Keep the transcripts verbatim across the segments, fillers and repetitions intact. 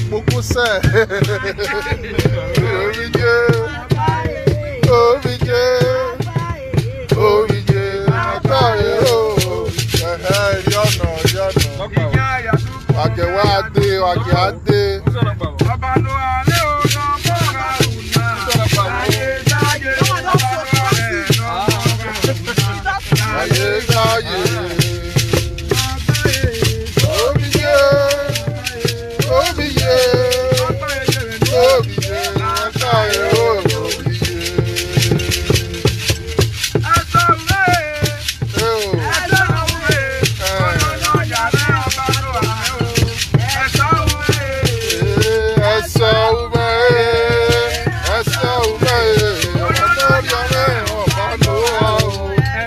Kpokpo sɛ. Obije, obije, obije, mata ye o. Ɛhɛ, yɔnɔ, yɔnɔ. Wake wa de, wake ade. Ayé dáyé. Omiye, omiye, omiye, akáyé omiye. Ẹ o. Ẹ. Ẹ sọ wúmẹ́, ẹ sọ wúmẹ́, ọmọ náà yọ mẹ́, ọba ló wà o.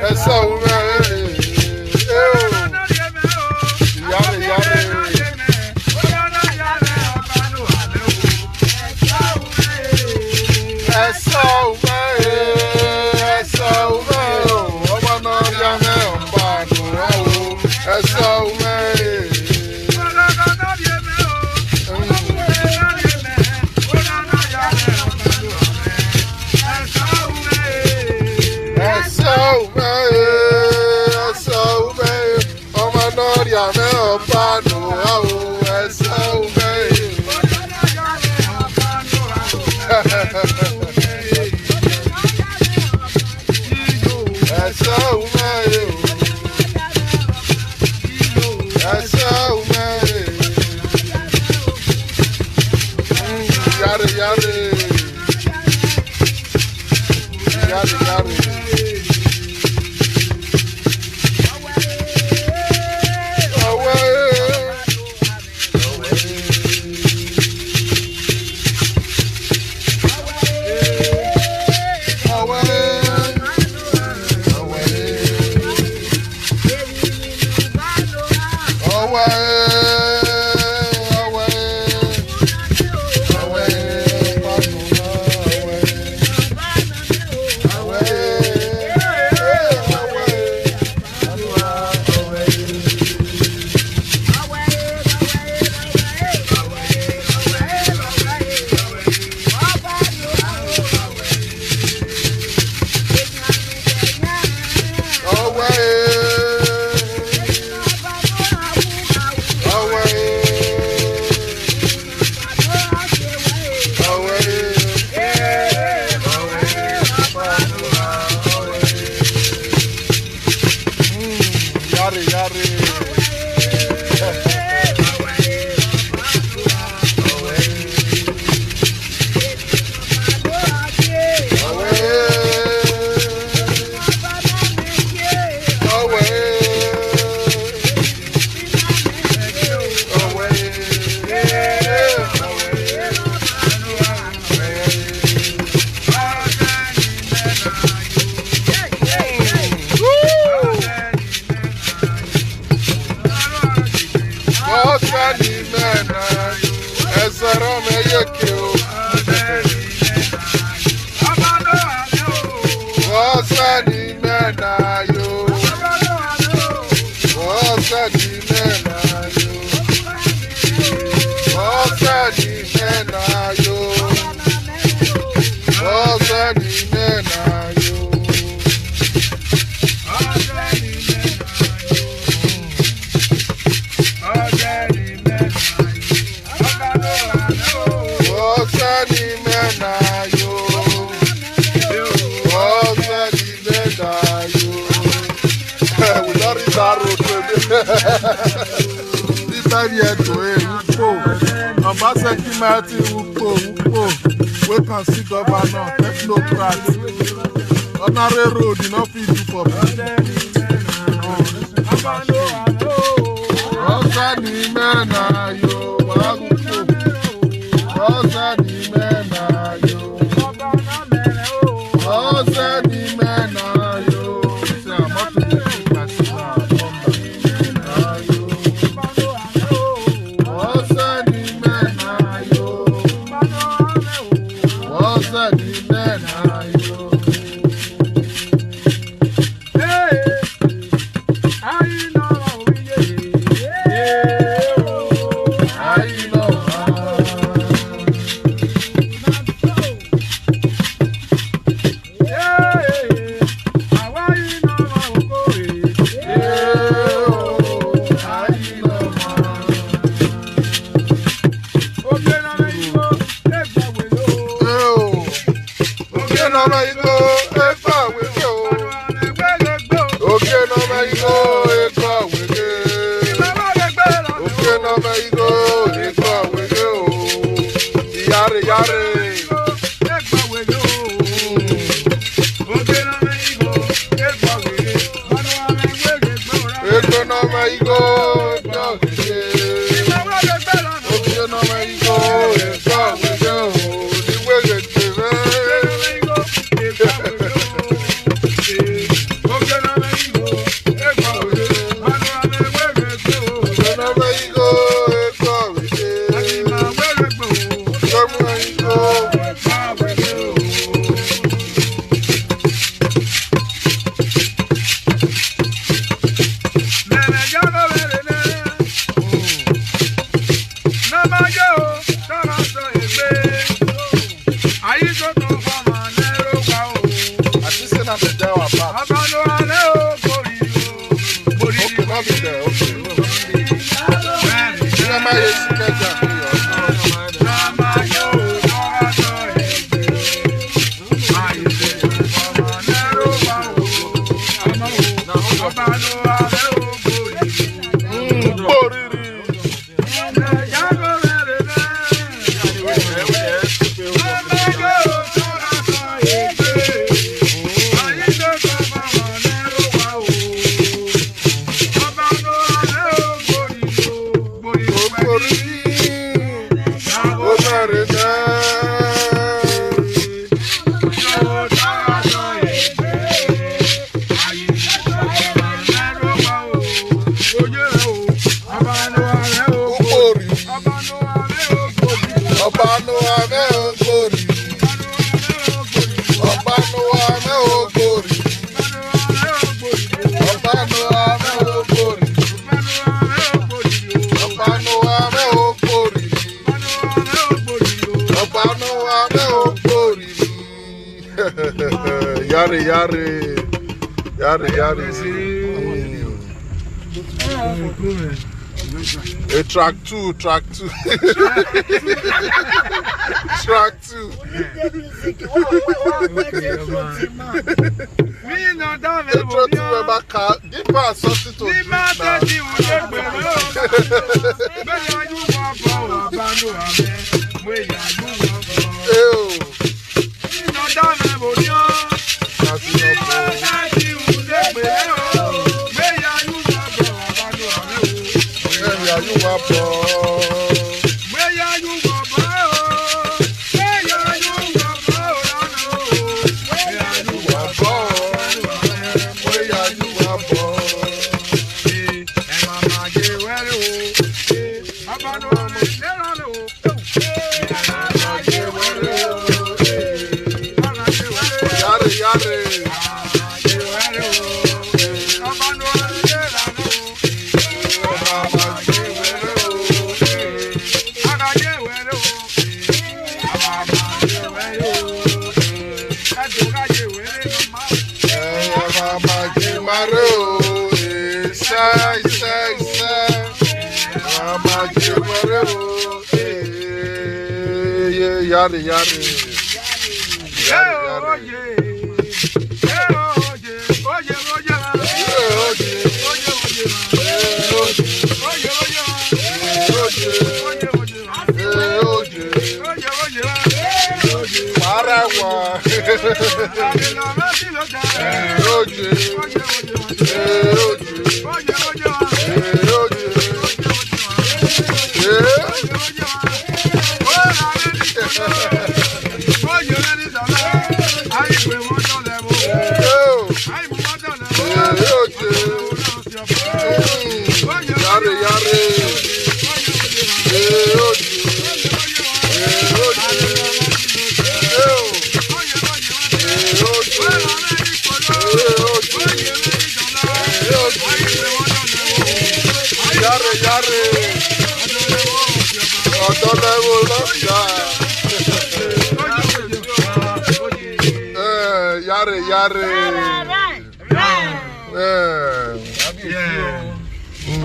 Ẹ sọ wúmẹ́, ẹ o. Ìyá rẹ̀, ìyá rẹ̀. Ẹ sọ wúmẹ́, ẹ sọ wúmẹ́, ọmọ náà yọ mẹ́, ọba ló wà o. Ẹ sọ wúmẹ́. Ẹ sọ wúmẹ́, ẹ sọ wúmẹ́, ọmọ náà rí àmẹ́ ọ̀pá nù wá o. Ẹ sọ wúmẹ́. Ẹ sọ wúmẹ́ o. Ẹ sọ wúmẹ́. Mm, yare, yare. Yare, yare. Awe. Mm, yare, yare. Ọsẹ ni mẹ́ẹ̀nà ẹsẹ̀ rọ mẹ́ yé ke o. Ọsẹ ni mẹ́ẹ̀nà yo. Ọsẹ ni mẹ́ẹ̀nà yo. Ọsẹ ni mẹ́ẹ̀nà yo. Ọsẹ ni mẹ́ẹ̀nà yo. Ọsẹ ni mẹ́ẹ̀nà yo. Ọsẹ ni mẹ́ẹ̀nà yo. We don reach that road today. This time here to, eh, Ukpo. Obaseki Martin Ukpo, Ukpo. We can see governor, technocrat. Ordinary road, you know, fit do for people. Ọsẹ ni mẹ́ẹ̀nà yo, wa Ukpo. Ọsẹ ni mẹ́ẹ̀nà yo. Ọsẹ ni mẹ́ẹ̀nà yo. Say, I'm not to the people that say, ah, come back. Ọsẹ ni mẹ́ẹ̀nà yo. Ọsẹ ni mẹ́ẹ̀nà yo. Yare, yare. Yare, yare. Mm. A track two, track two. Track two. Intro to Webaka. Give us something to drink now. Ew. Yare, yare. Yare, yare. Yare, yare. Para wa. Yare, yare. Yare, yare. Ọ̀dọ́ lẹ́wọ̀ lọ́jà. Eh, yare, yare. Eh. Yeah.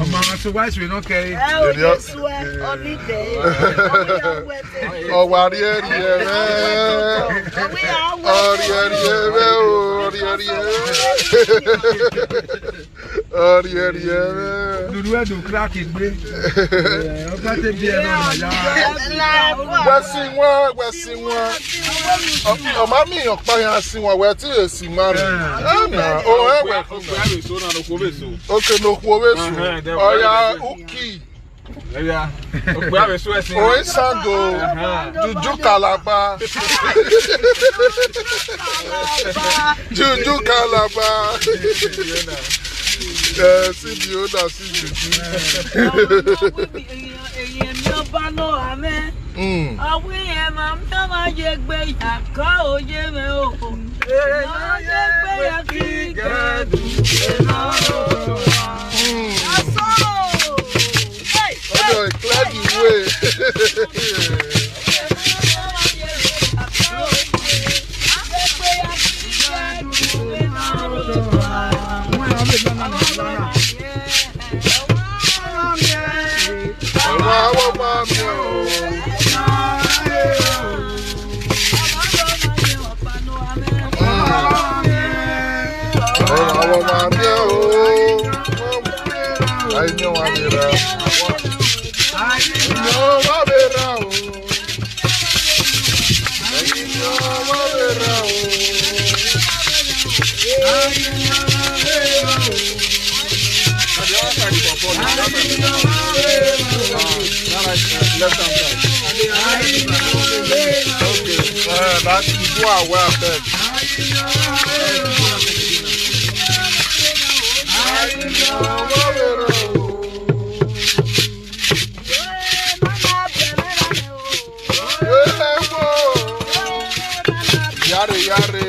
Ọmọ àwọn tó wá ìṣòro náà kẹ́. Ẹ ò lè sọ ẹ, ọ̀nì dẹ̀. Ọ̀wà rí ẹ rí ẹ rẹ́. Ọ̀rí ẹ rí ẹ rẹ́ o, ọ̀rí ẹ rí ẹ rẹ́. Ọ̀rí ẹ rí ẹ rẹ́. Lulu ẹ̀ dùn kíláàkì gbé. Ọgbà tẹ bí ẹ lọ rà yá. Wẹ́sí wọn, wẹ́sí wọn. Ọmọ mi yàn pa yàn sí wọn, wẹ́ tí yóò sì máa rìn. Ẹ nà, ó ẹ wẹ̀ fún mi. Oke no kuo wesu. Ọya uki. Oisango. Juju Kalaba. Juju Kalaba. Eh, see the owner, see Juju. Èyí mi ọba náà amẹ́. Mm. Àwọn èèyàn máa ń tọ́ máa yẹ gbé yàgò òye mi o. Máa yẹ gbé yàgò ìgbẹ́dùn. Mm. Hey, ọjọ́ clear the way. Àwọn àwọn Ẹ̀yin wá mi ra. Ẹ̀yin wá mi ra o. Ẹ̀yin wá mi ra o. Left hand side. Okay. Uh, that's the boy. Well, Yare, yare.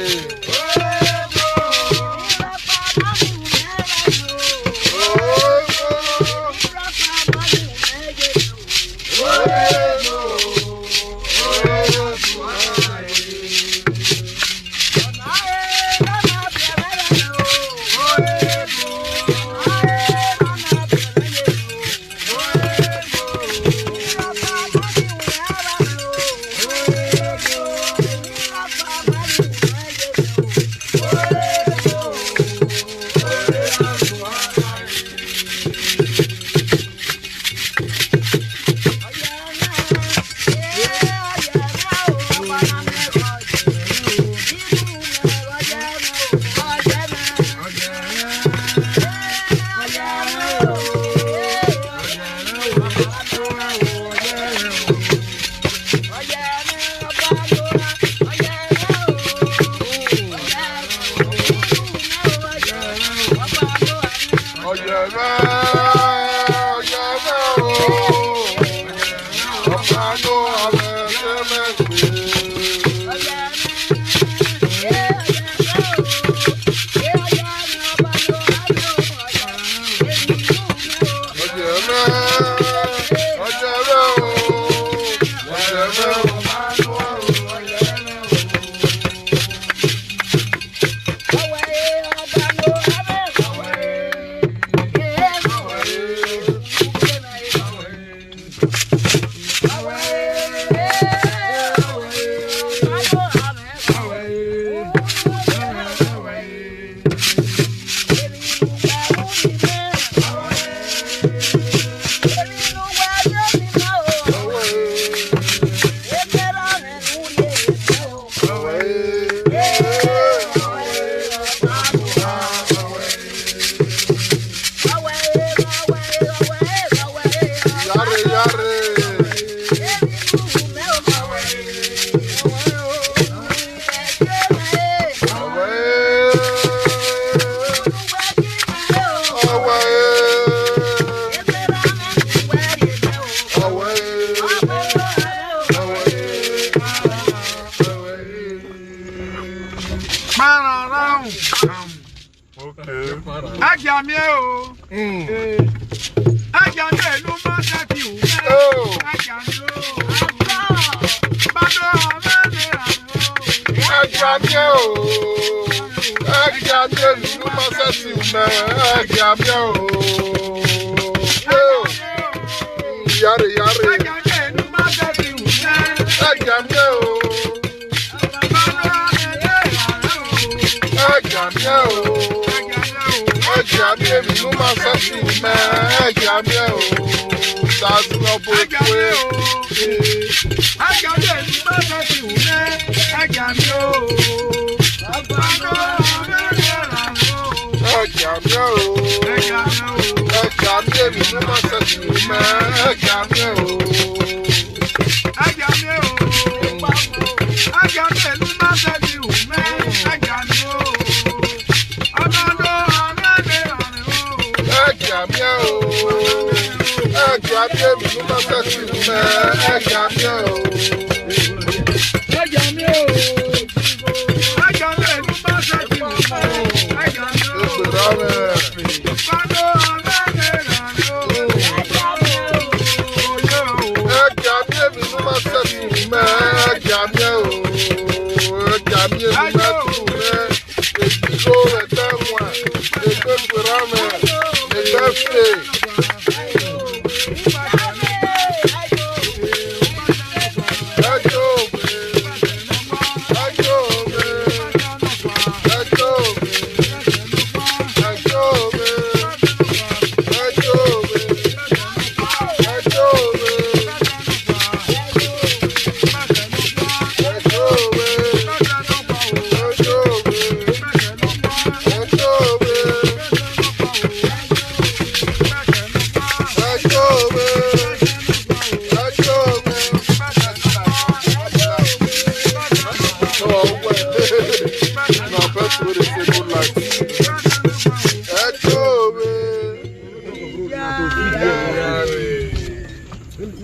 Ajami o. Ajami elu ma se ti u. Ajami o. Bado ame ne ra o. Ajami o. Ajami elu ma se ti u me. Ajami o. Yare, yare. Ajami elu ma se ti u me. Ajami o. Ajami o. Ajami emi nu ma sa si me. Ajami o. Sazu no bo kwe. Ajami emi nu ma sa si me. Ajami o. Ajami o. Ajami emi nu ma sa si me. Ajami o. Ajami o. Ajami elu ma se di ume. Ajami o. Ọdọọdọ ọdọọdọ ọdọọdọ. Ajami o. Ajami elu ma se di ume. Ajami o. Ajami o. Ajami elu ma se di ume. Ajami o. Ọdọọdọ ọdọọdọ. Ajami emi nu ma se di ume, ajami o, ajami emi ma tu me. Ejiro ete nwa, ete fura me, ete fe. Ajo me, ajo me, ajo me, ajo me, ajo me.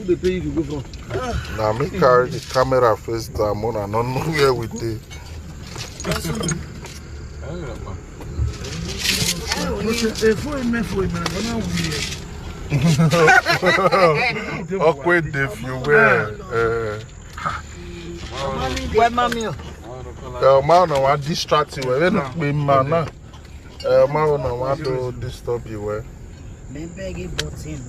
They pay you to go from. Now me carry the camera face down, more I don't know where we dey. Ọkọ èdè fi wẹ. Where, mommy? Ẹ, ọmọ náà wá distract wẹ, ẹ náà pé màá náà. Ẹ, ọmọ náà wá tó disturb wẹ. Me beg you, but him.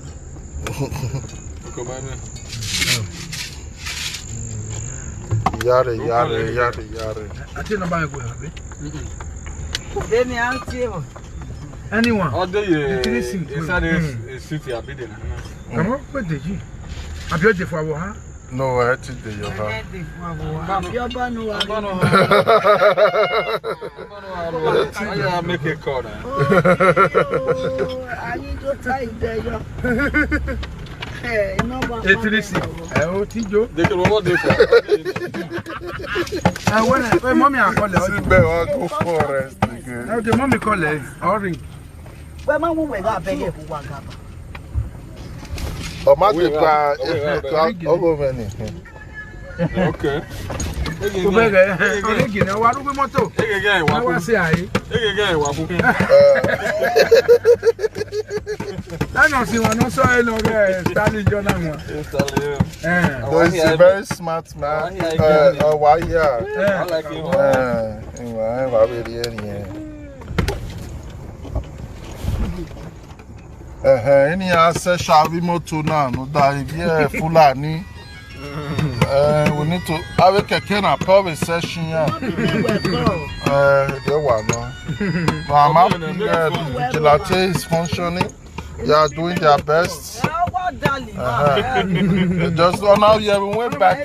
Yare, yare, yare, yare. I think nobody go have it. Then me out here. Anyone? All day, yeah. Inside the city, I be there. Come on, where did you? I built it for our. No, I think they your hand. Your banu. Make a call now. I need to tie there. Hey, no, but Etirisi. Ẹ o ti jó. They can what they for. Ẹ wọ́n ẹ mọ́mí àkọlẹ̀ ọdún. Síbẹ̀ wọ́n go forest again. Ẹ o ti mọ́mí kọlẹ̀ ọ̀rìn. Wẹ́n máa ń wúwẹ̀ náà abẹ́yẹ̀ kó wá gàbà. Ọmọ ti pa ọgọ́mẹ́ni. Okay. Ubege, origi na wa rugbe moto. Ege ga wa ku. Wa se ayi. Ege ga wa ku. Ana si wa no so e no ga Stanley Jonah wa. Stanley. Eh. No, he's a very smart man. Uh, oh, why, yeah. I like him. Eh, wa wa be ri e ri e. Ẹhẹn, ẹni a sẹ ṣàbí mọ́tò náà ló dá ibi ẹ̀ Fúlàní. Eh, we need to have a kẹ̀kẹ́ na pọ̀ wẹ̀ sẹ́ṣin yá. Eh, ẹ wà náà. Màmá fi ẹ̀ vigilante is functioning. They are doing their best. Uh-huh. Just on how you went back.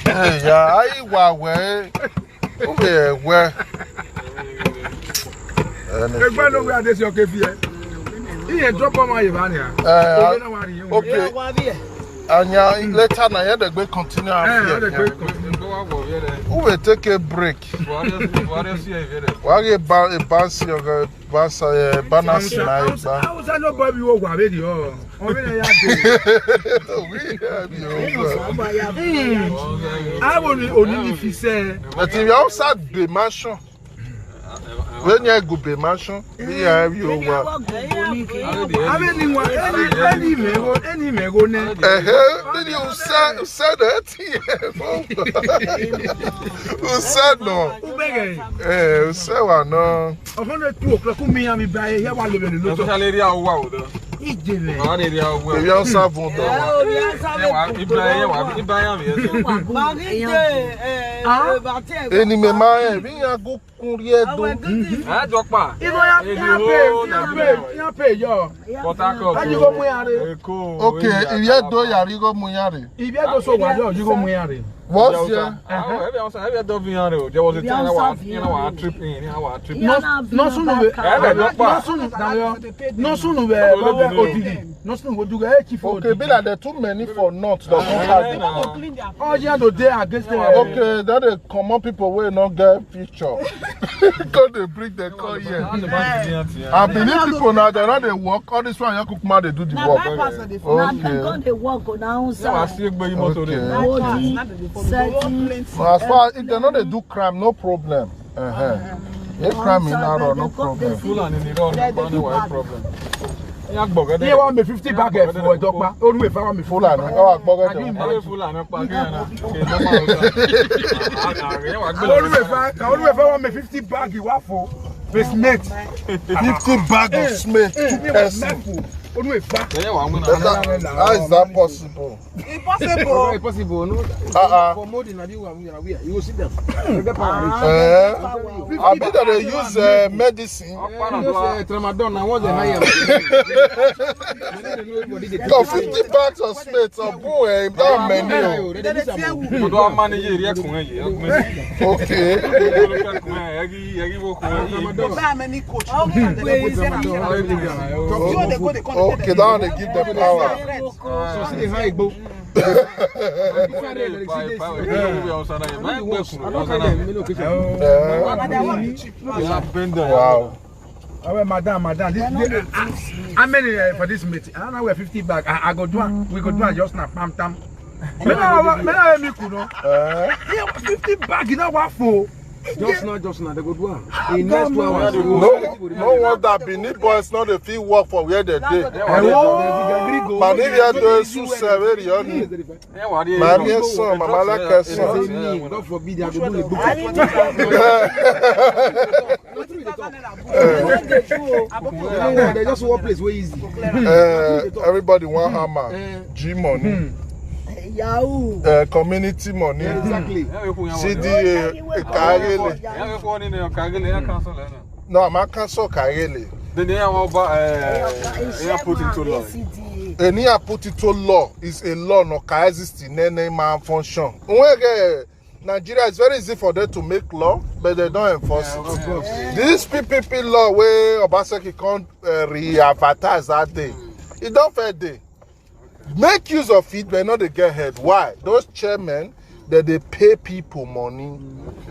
Hey, yeah, I wa where. Okay, where? Egbe no we are this your K P I. He drop on my Ivania. Uh, okay. Anya later na here the great continue. Eh, the great continue. Who will take a break? Why a ba a bounce your bounce a banner sniper? How is that nobody you over radio? Awo ni oni ni fi sẹ. But if you outside the mansion, when you go the mansion, we have you over. Abe ni wa ẹni ẹni mẹ́wọ́ ẹni mẹ́wọ́ nẹ. Ẹ̀hẹ́, then you said, said that. You said no. Ubege. Eh, you said wa no. Ọkọ na two o'clock mi ya mi ba ya wa lebe ni lóòótọ́. Especially area wa o do. Ijele. Wa area wa. Ebi an sa fun do. Ibrahim wa, Ibrahim ya mi. Eni me ma e, mi ya go kun ri e do. A jọ pa. Ibo ya pe ya pe ya pe yo. Port Harcourt. Ayi go mu ya re. Eko. Okay, iye do ya ri go mu ya re. Ibi e do so wa yo, you go mu ya re. What's here? Ebe on sa, ebe do vi yan re o. There was a time I was, you know, I trip in, I was trip in. No, no sunu we. Ebe do pa. No sunu na yo. No sunu we. Odidi. No sunu we du e chief. Okay, be like there too many for not. Oh, yeah, no, they against the. Okay, that they common people wey no get picture. Go dey bring the call here. I believe people now, they no dey work. All this one, you cook man, they do the work. Okay. Come dey work o, na own side. Odi, setting. As far if they no dey do crime, no problem. Uh-huh. If crime in arrow, no problem. Fulani ni don no problem. Iye wa mi fifty bag ẹ fún ọjọ́ pa. Olúwe fẹ́ wa mi Fulani. Ọ wa gbọ́ gẹ́gẹ́. Ẹ Fulani pa kí ẹ na. Olúwe fẹ́, Olúwe fẹ́ wa mi fifty bag wa fún. Basement. Fifty bag of cement. Two person. Olúwe fẹ́. How is that possible? Impossible. Impossible, no? Uh-uh. For more than a year, we are here. You go sit down. Eh? I bet that they use uh, medicine. Use uh, tramadol now. What's the higher? Got fifty bags of spades of boy. That many. Ọ̀dọ̀ a máa ní yé rí ẹkùn ẹ̀ yìí. Okay. Tramadol. Okay, now they give them power. So see the high go. Wow. Oh, well, madam, madam, this, this, ah, how many, uh, for this meeting? I don't know where fifty bag. I, I go do am. We go do am just now. Pam tam. Me na, me na, me could no. Eh? Yeah, fifty bag. You know what for? Just now, just now, they go do am. In next two hours. No, no wonder Benin boys no dey fit work for where they dey. Hello? Man, if you do so, very on. Maria son, Mama Laka son. God forbid, I go do the book. They just one place where easy. Uh, everybody want hammer, G money, Yahoo. Uh, community money, exactly. C D A, Kagele. No, I'm a cancel Kagele. Then they have about, uh, put into law. And he have put into law is a law no can exist in any man function. When, uh, Nigeria, is very easy for them to make law, but they don't enforce it. These P P P law where Obaseki can't, uh, re-advertise that day, it don't fair day. Make use of it, but not they get head. Why? Those chairmen, that they pay people money.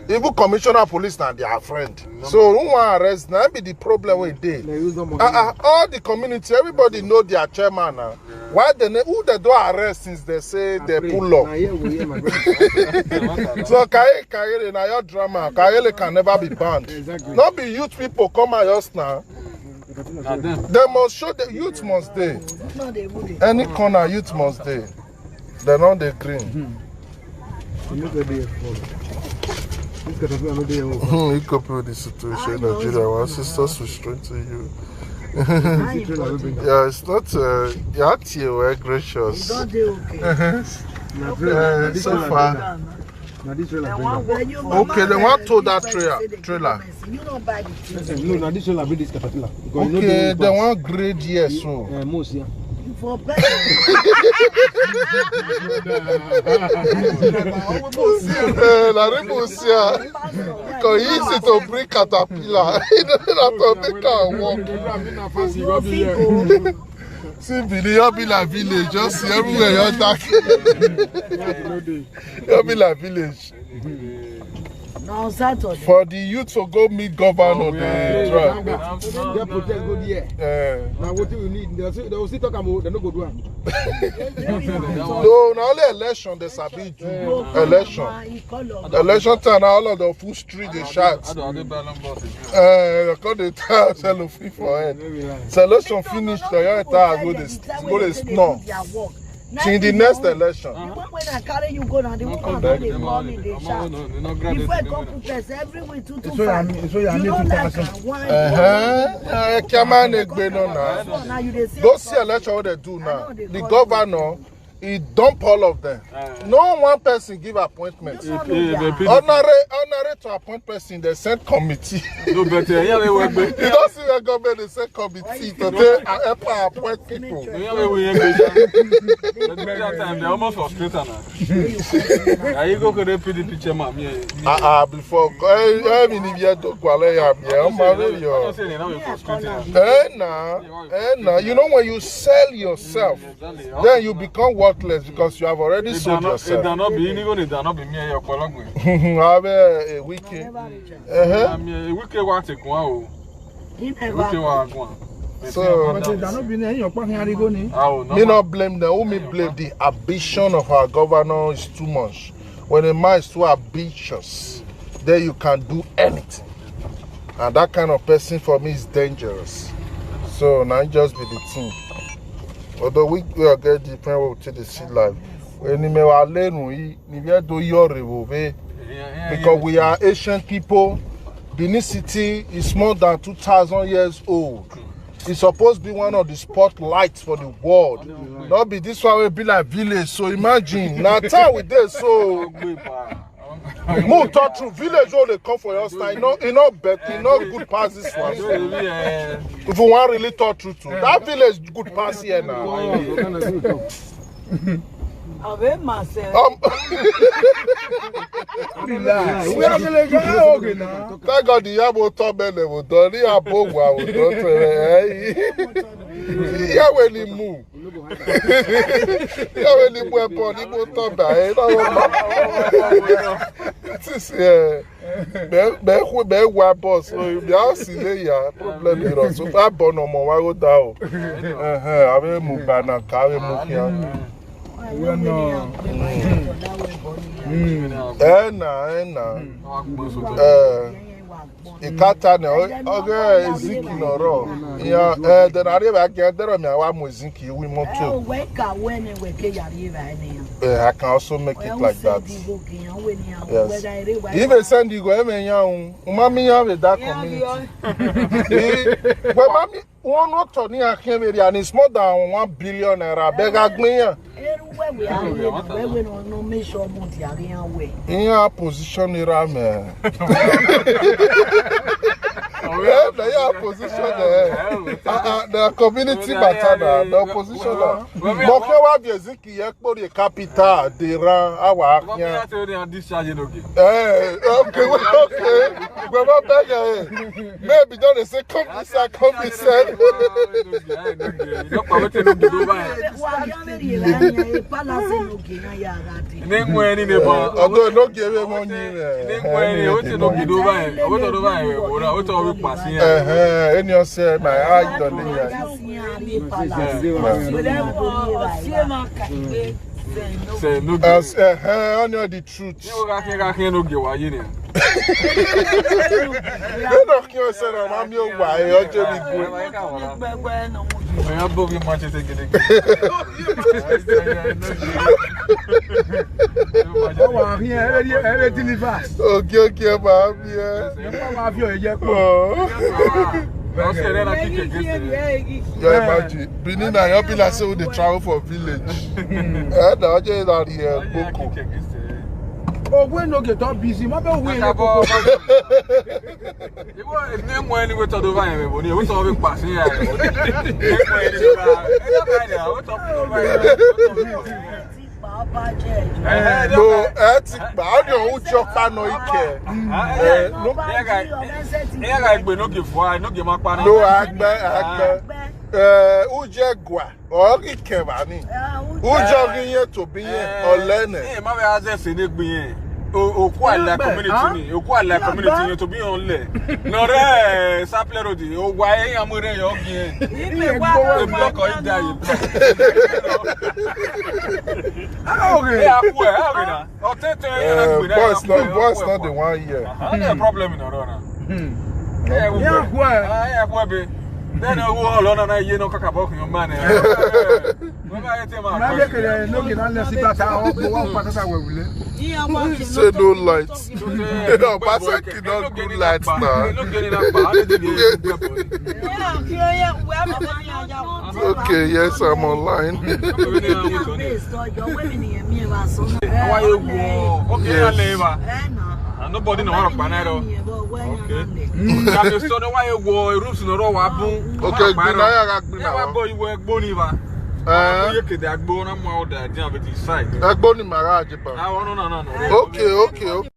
Even commissioner of police now they are friend. So who want arrest? Now be the problem with day. Uh, uh, all the community, everybody know their chairman now. Why they ne-, who they do arrest since they say they pull up? So Kaye, Kayele, now your drama. Kayele can never be banned. Exactly. Not be youth people come at us now. They must show the youth must dey. Any corner youth must dey. They no dey green. Hmm, you copy with the situation in Nigeria. Our sisters will strengthen you. Yeah, it's not, uh, yeah, you were gracious. Uh, so far. Okay, they want to that trailer. Trailer. No, now this one I bring this caterpillar. Okay, they want grade here so. Uh, most, yeah. Eh, na rimus here. Because easy to bring caterpillar. You don't have to make am work. See, Bini, you be like village. Just see everywhere you attack. You be like village. Na on Saturday. For the youth to go meet governor, they try. Get protest go there. Eh. Now what do you need? They will still talk about, they no go do am. No, na only election they sabi do. Election. Election time, na all of the full street they shout. Eh, they call the town cellophane for head. So election finish, the entire go dey, go dey snore. Till the next election. The one when I carry you go now, the one wey dey call me, dey shout. Before I come put person every week, two two five. You don't like am, why? Uh-huh. Uh, come on, Egbe, no, now. Go see election what they do now. The governor, he dump all of them. No one person give appointment. Honorary, honorary to appoint person, they send committee. No, but, uh, yeah, we work. You don't see the government, they send committee to take, uh, help appoint people. Yeah, we work. That time, they almost frustrate now. Are you go to the P D P chairman? Yeah. Ah, ah, before, eh, eh, mi ni bi e to kwa le ya, mi e, o ma re yo. Eh, na, eh, na. You know, when you sell yourself, then you become worthless because you have already sold yourself. Abe, eh, Wike. Uh-huh. So, me no blame them. Who me blame? The ambition of our governor is too much. When a man is too ambitious, then you can do anything. And that kind of person for me is dangerous. So now just be the thing. Although we, we are get different way to the sea life. When you may learn, we, we are do your revolve. Because we are ancient people. Benin City is more than two thousand years old. It's supposed to be one of the spotlights for the world. Not be this one will be like village. So imagine. Now town with this, so more talk to village wey dey come for your side. E no, e no bet, e no good pass this one. If you wan really talk true, true, that village good pass here now. Abe mase. Um, relax. We are village. Okay now. Thank God the yam will turn men, they will done. The yam will turn men. Ihe we ni mu. Ihe we ni mu ebo ni mu to ba e. No, no, no. This is, eh, be, be, be wa boss. So, you be a sile ya. Problem is, so, I born no more. Wa go down. Eh, eh, ave mu bana, ka ave mu kia. Eh, na, eh, na. Eh, ikata ne, o-, oge Eziki nọrọ. Ya, eh, then I dey back there, there me, I want Eziki, we moto. Eh, I can also make it like that. Yes. If they send you go, eh, me ya un. Umami ya with that community. Eh, well, mami, one not to ni akhemeri, and it's more than one billion naira. Beg agbiyan. Eru wewe aye, wewe no, no make sure mo di are yan we. In your position, Irame. Eh, na your position, eh. Ah, ah, the community matter na, the position na. Mo ke wa bi Eziki ye po the capital, the ran, awa. Wọ́n fi yan. Láti orí àdìsí ayé lóge. Eh, okay, well, okay. Well, my beg, eh. Maybe don't they say, "Come inside, come inside." Although no give him money, eh. Eh, eh, any you say my eye don't dey here. Say no. As, eh, eh, only the truth. Ní o ka kí n ka kí n ló gé wáyé ni. Eno kí o sẹ́nà máa mi ò wá ẹ̀ ọjọ́ mi gbé. Ẹ̀yà bó mi máa ṣe ṣe gidi. Ó wà á fi ẹ̀ ẹ́ ẹ́ deliver. Okay, okay, máa mi ẹ̀. Ẹ̀ fọ́ máa fi ọ̀yẹ́ jẹ́ pọ̀. Ọ̀sẹ̀ rẹ̀ la kíkẹ́ gẹ́sẹ̀. Yeah, imagine. Benin na your be like say we dey travel for village. Eh, na oje na the, eh, boko. Ogwe no get up busy. Ma be we no boko. Iwo ne mo ni we to do ba yen bo ni. We to be pass ya. Ne mo ni ba. E ya ba ya. We to do ba yen. Eh, no, eh, ti pa. How do you jump pa no ike? Eh, no. Ẹ yà ká ìgbé lókè fún wa, lókè máa pa náà. No, àgbẹ̀, àgbẹ̀. Eh, uje gwa. Ori kẹwàá ni. Uje ori yẹn tó bí yẹn, ọ̀lẹ́ nẹ. Ẹ má bẹ azẹ ṣe ní gbin yẹn. Òkú àlà community ni. Òkú àlà community yẹn tó bí yẹn lẹ̀. Nọ̀rẹ́ Sapler Road, ó wá ẹ̀yìn amúrẹ́ yẹn ọ̀gbìn yẹn. Èmi ọkọ̀ yìí dá yìí. Ẹ á kú ẹ, á rìn náà. Ọtẹtẹ ẹ yẹn náà gbìn náà. Boys no, boys no dey wan hear. Problem in Ọ̀rọ̀ náà. Ẹ wú ẹ. Ẹ wú ẹ bẹ. Then ẹ wú ọlọ́nà náà yé náà kàkà bọ́ kìnyín máa nẹ. Wọ́n bá yẹ tẹ́ máa. Máa bẹ kẹlẹ lókè náà lẹ sí bàtà ọkọ̀ wọn pàtàkì àwẹ̀ wulẹ̀. Say no light. No, Pastor cannot do light now. Okay, yes, I'm online. Why you go? Okay, I live. And nobody no want to panero. Okay. That is so why you go rooms no ro wa bun. Okay, gbin na ya ga gbin na. Why go you work boni ba? Eh. You kede agbo na mo da dia be side. Agbo ni mara ajipa. Ah, no, no, no, no. Okay, okay, okay.